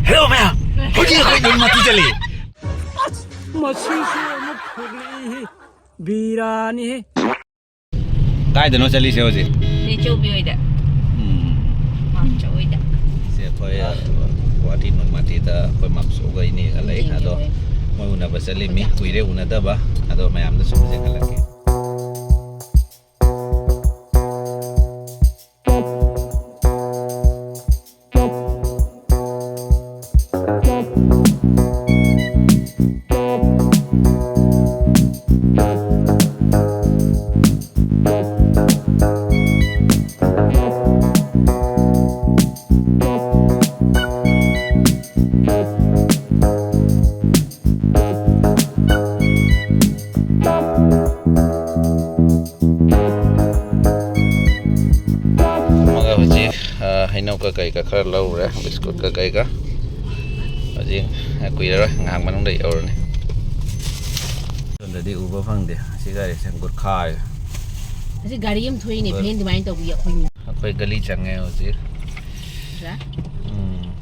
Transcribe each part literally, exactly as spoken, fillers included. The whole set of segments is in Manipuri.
ꯍꯦꯜꯂꯣ ꯃꯌꯥꯝ, ꯍꯧꯖꯤꯛ ꯑꯩꯈꯣꯏ ꯅꯨꯃꯤꯠ ꯃꯇꯨ ꯆꯠꯂꯤ꯫ ꯑꯁ, ꯃꯁꯤꯁꯨ ꯑꯃꯨꯛ ꯐꯨꯒꯠꯂꯛꯏꯍꯦ꯫ ꯕꯤꯔꯥꯅꯤꯍꯦ꯫ ꯀꯥꯏꯗꯅꯣ ꯆꯠꯂꯤꯁꯦ ꯍꯧꯖꯤꯛ? ꯅꯦꯆꯧꯕꯤ ꯍꯣꯏꯗ꯫ ꯎꯝ꯫ ꯃꯥꯝꯆꯧ ꯍꯣꯏꯗ꯫ ꯁꯦ ꯑꯩꯈꯣꯏ, ꯑ, ꯒꯨꯋꯥꯍꯥꯇꯤ ꯅꯣꯡꯃꯥꯇꯤꯗ ꯑꯩꯈꯣꯏ ꯃꯥꯝꯆꯧꯒ ꯏꯅꯦꯒ ꯂꯩ꯫ ꯌꯦꯡꯒꯦ ꯑꯗꯣ ꯍꯣꯏ꯫ ꯃꯣꯏ ꯎꯅꯕ ꯆꯠꯂꯤꯃꯤ꯫ ꯍꯣꯏ꯫ ꯀꯨꯏꯔꯦ ꯎꯅꯗꯕ꯫ ꯑꯗꯣ ꯃꯌꯥꯝꯗ ꯁꯨꯝ ꯌꯦꯡꯍꯜꯂꯛꯀꯦ꯫ ꯑꯃꯒ ꯍꯧꯖꯤꯛ, ꯑ, ꯍꯩꯅꯧꯒ ꯀꯩꯒ ꯈꯔ ꯂꯧꯔꯨꯔꯦ, ꯕꯤꯁꯀꯨꯠꯀ ꯀꯩꯒ꯫ ꯍꯧꯖꯤꯛ ꯀꯨꯏꯔꯔꯣꯏ, ꯉꯥꯏꯍꯥꯛ ꯃꯅꯨꯡꯗ ꯌꯧꯔꯅꯤ꯫ ꯁꯣꯝꯗꯗꯤ ꯎꯕ ꯐꯪꯗꯦ ꯁꯤ ꯒꯥꯔꯤꯁꯦ, ꯒꯨꯠꯈꯥꯏ꯫ ꯍꯧꯖꯤꯛ ꯒꯥꯔꯤ ꯑꯃ ꯊꯣꯛꯏꯅꯦ, ꯒꯨꯠ-, ꯚꯦꯟ ꯑꯗꯨꯃꯥꯏꯅ ꯇꯧꯕꯤ ꯑꯩꯈꯣꯏ꯫ ꯑꯩꯈꯣꯏ ꯒꯂꯤ ꯆꯪꯉꯦ ꯍꯧꯖꯤꯛ꯫ ꯁꯤꯗ? ꯎꯝ꯫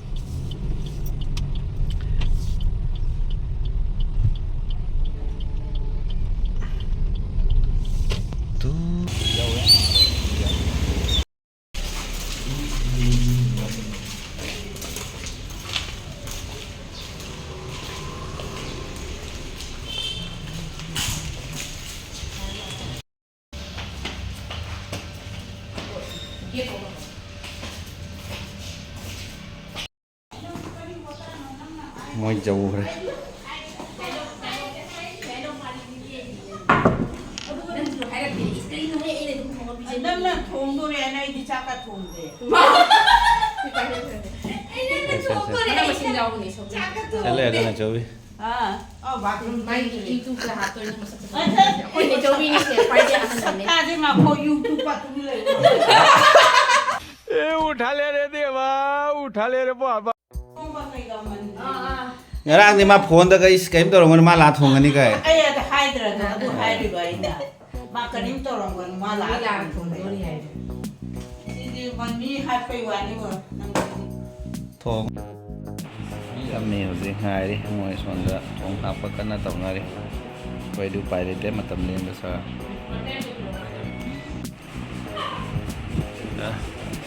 ꯇꯨ꯫ ꯃꯣꯏ ꯌꯧꯈ꯭ꯔꯦ꯫ ꯅꯪꯅ ꯊꯣꯡꯗꯣꯔꯦ ꯍꯥꯏꯅ ꯑꯩꯗꯤ ꯆꯥꯛꯀ ꯊꯣꯡꯗꯦ꯫ ꯃꯅꯥ ꯃꯁꯤꯡ ꯌꯥꯎꯕꯅꯦ, ꯁꯧꯒ꯭ꯔꯤ꯫ ꯆꯠꯂꯦ ꯑꯗꯨꯅ ꯆꯧꯕꯤ꯫ ꯑꯥ, ꯑꯥ, ꯕꯥꯊꯔꯨꯝ ꯃꯥꯒꯤ ꯆꯪꯈ꯭ꯔꯦ꯫ YouTube-ꯇ ꯍꯥꯞꯇꯣꯏꯅꯦ ꯃꯁꯛ ꯐꯖꯕ꯫ ꯑꯠꯆꯥ꯫ ꯑꯩꯈꯣꯏ ꯅꯦꯆꯧꯕꯤꯅꯤꯁꯦ ꯈ꯭ꯋꯥꯏꯗꯒꯤ ꯑꯍꯟ ꯑꯃꯅꯦ꯫ ꯁꯛꯇꯥꯁꯦ ꯉꯥꯈꯣ, YouTube ꯄꯥꯠꯇꯨꯃꯤ ꯂꯩꯔꯣ꯫ ꯑꯦ, ꯎꯊꯥ ꯂꯦꯔꯦ ꯗꯦꯕ, ꯎꯊꯥ ꯂꯦꯔꯦ ꯕꯥꯕꯥ꯫ ꯊꯣꯡꯕ ꯀꯩꯒ ꯃꯟꯗ꯭ꯔꯦ꯫ ꯑꯥ, ꯑꯥ꯫ ꯉꯔꯥꯡꯗꯤ ꯃꯥ ꯐꯣꯟꯗꯒ ꯏꯁ ꯀꯩꯝ ꯇꯧꯔꯝꯒꯅꯤ, ꯃꯥ ꯂꯥꯛ ꯊꯣꯡꯒꯅꯤ ꯀꯥꯏ꯫ ꯑꯩ ꯑꯗ ꯍꯥꯏꯗ꯭ꯔꯗ ꯑꯗꯨ ꯍꯥꯏꯔꯤꯕ ꯑꯩꯅ꯫ ꯃꯥ ꯀꯔꯤꯝ ꯇꯧꯔꯝꯒꯅꯨ, ꯃꯥ ꯂꯥꯛ ꯃꯤ ꯂꯥꯛ ꯊꯣꯡꯒꯅꯤ꯫ ꯊꯣꯡꯗꯣꯔꯤ ꯍꯥꯏꯔꯦ꯫ ꯁꯤꯗꯤ ꯃꯟ-, ꯃꯤ ꯍꯥꯠꯄꯩ ꯋꯥꯅꯤꯕꯣ, ꯅꯪ꯫ ꯊꯣꯡ꯫ ꯇꯝꯃꯤ ꯍꯧꯖꯤꯛ ꯉꯥꯏꯔꯤ꯫ ꯃꯣꯏ ꯁꯣꯝꯗ ꯊꯣꯡ ꯍꯥꯞꯄ ꯀꯟꯅ ꯇꯧꯅꯔꯤ꯫ ꯑꯩꯈꯣꯏꯗꯤ ꯎꯄꯥꯏ ꯂꯩꯇꯦ, ꯃꯇꯝ ꯂꯦꯟꯕ ꯁꯥ꯫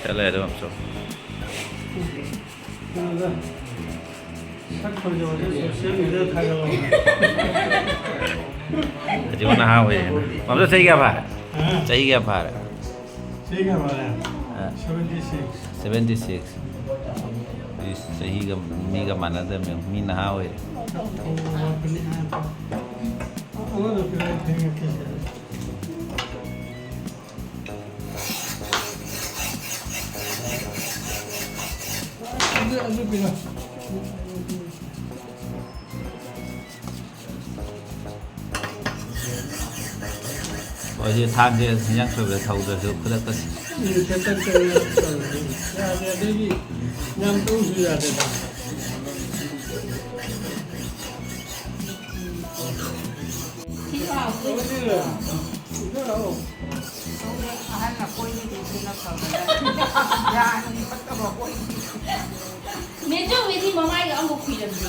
ꯆꯠꯂꯦ ꯑꯗꯨꯝ ꯁꯨꯝ꯫ ꯀꯩꯅꯣꯗ, ꯁꯛ ꯐꯖꯕꯁꯦ social media ꯊꯥꯒꯠꯂꯣ꯫ ꯍꯧꯖꯤꯛ ꯅꯍꯥ ꯑꯣꯏꯔꯦꯅ꯫ ꯃꯝꯆꯧ ꯆꯍꯤ ꯀꯌꯥ ꯐꯥꯔꯦ? ꯍꯥ? ꯆꯍꯤ ꯀꯌꯥ ꯐꯥꯔꯦ? ꯆꯍꯤ ꯀꯌꯥ ꯐꯥꯔꯦ? ꯑ꯫ Seventy six꯫ Seventy six꯫ ꯏꯁ, ꯆꯍꯤꯒ ꯃꯤꯒ ꯃꯥꯟꯅꯗꯕꯅꯦ꯫ ꯃꯤ ꯅꯍꯥ ꯑꯣꯏꯔꯦ꯫ ꯑꯣ, ꯋꯥꯠꯄꯅꯤ, ꯑ꯫ ꯑꯃꯗꯣ ꯄꯤꯔꯛꯑꯣ, ꯊꯦꯡꯉꯦ, ꯄꯤꯁꯦ꯫ ꯑꯗꯨ, ꯑꯗꯨ ꯄꯤꯔꯛꯑꯣ꯫ ꯍꯧꯖꯤꯛ ꯊꯥꯡꯁꯦ ꯏꯟꯖꯥꯡ ꯁꯣꯏꯕꯗ ꯊꯧꯗ꯭ꯔꯁꯨ ꯈꯨꯗꯛꯇ꯫ ꯎꯝ, ꯈꯨꯗꯛꯇ ꯇꯧꯔꯦ꯫ ꯌꯥꯗꯦ, ꯑꯗꯩꯗꯤ ꯌꯥꯝ ꯇꯧꯁꯨ ꯌꯥꯗꯦꯗ꯫ ꯁꯤ ꯂꯥꯛꯑꯣ꯫ ꯁꯤꯗ ꯂꯥꯛꯑꯣ꯫ ꯑꯍꯜ ꯑꯩꯈꯣꯏꯒꯤꯗꯤ ꯁꯤꯅ ꯐꯕꯅꯦ꯫ ꯌꯥꯅꯤ ꯐꯠꯇꯕ ꯑꯩꯈꯣꯏꯒꯤꯗꯤ꯫ ꯅꯦꯆꯧꯕꯤꯗꯤ ꯃꯃꯥꯏꯒ ꯑꯃꯨꯛ ꯈꯨꯏꯔꯝꯗꯦ꯫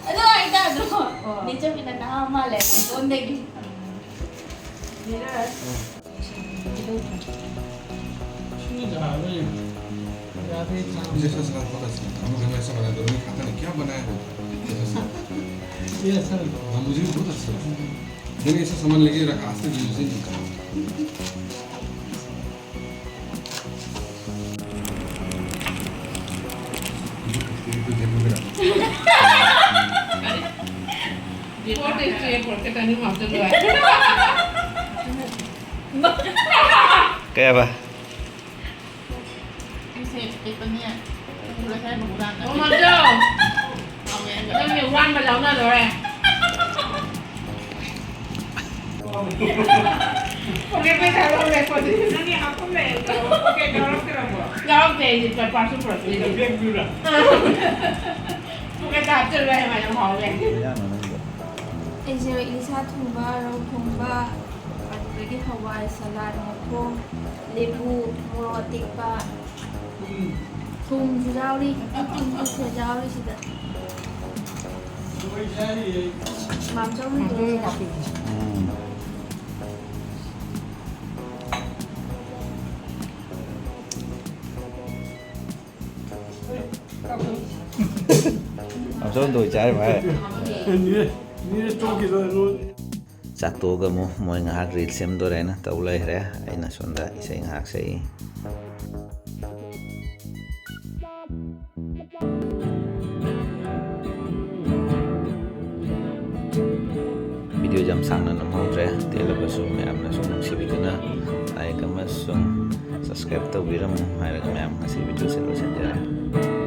ꯑꯗꯨ ꯍꯥꯏꯇꯥꯔꯗ꯭ꯔꯣ? ꯑꯣ꯫ ꯅꯦꯆꯧꯕꯤꯅ ꯅꯍꯥ ꯃꯥꯜꯂꯦ, ꯅꯇꯣꯟꯗꯒꯤ꯫ ꯁꯤꯅ ꯌꯥꯔꯣꯏ꯫ ꯌꯥꯗꯦ, ꯆꯥꯕ꯫ मुझे ऐसा सलाद बहुत अच्छा लगता है। हम लोग घर में ऐसा बना दो, नहीं खाता नहीं, क्या बनाया हो? ऐसा सलाद। ये अच्छा लगता है। हाँ, मुझे भी बहुत अच्छा लगता है। मैंने ऐसा सामान लेके रखा, आज तक यूज़ ही नहीं करा। What is it? Porque tenemos otro lugar. Kaya ba? Kasi, ito niya. Wala siya, magulang na. Oh, Majo! Okay, ano? Ano yung one, malaw na, Lore? Porque pensaron después. No, ni a comer, pero porque no lo quiero. No, okay, dice, paso por aquí. Porque está todo el día, no, joven. ꯑꯩꯁꯦ ꯏꯂꯤꯁꯥ ꯊꯣꯡꯕ, ꯔꯧ ꯊꯣꯡꯕ, ꯑꯗꯨꯗꯒꯤ ꯍꯋꯥꯏ, ꯁꯂꯥꯗ, ꯃꯈꯣꯡ, ꯂꯦꯕꯨ, ꯃꯣꯔꯣꯛ ꯑꯇꯦꯛꯄ, ꯊꯨꯝꯁꯨ ꯌꯥꯎꯔꯤ, ꯊꯨꯝꯁꯨ ꯌꯥꯎꯔꯤ ꯁꯤꯗ꯫ ꯎꯝ꯫ ꯆꯥꯛ ꯇꯣꯛꯑꯒ ꯑꯃꯨꯛ ꯃꯣꯏ ꯉꯥꯏꯍꯥꯛ ꯔꯤꯜ ꯁꯦꯝꯗꯣꯔꯦꯅ ꯇꯧ ꯂꯩꯈ꯭ꯔꯦ꯫ ꯑꯩꯅ ꯁꯣꯝꯗ ꯏꯁꯩ ꯉꯥꯏꯍꯥꯛ ꯁꯛꯏ꯫ ꯚꯤꯗꯤꯑꯣꯁꯦ ꯌꯥꯝ ꯁꯥꯡꯅ ꯅꯝꯍꯧꯗ꯭ꯔꯦ, ꯇꯦꯜꯂꯕꯁꯨ ꯃꯌꯥꯝꯅꯁꯨ ꯅꯨꯡꯁꯤꯕꯤꯗꯨꯅ like ꯑꯃꯁꯨꯡ subscribe ꯇꯧꯕꯤꯔꯝꯃꯨ ꯍꯥꯏꯔꯒ ꯃꯌꯥꯝ ꯉꯁꯤ ꯚꯤꯗꯤꯑꯣꯁꯦ ꯂꯣꯏꯁꯤꯟꯖꯔꯦ꯫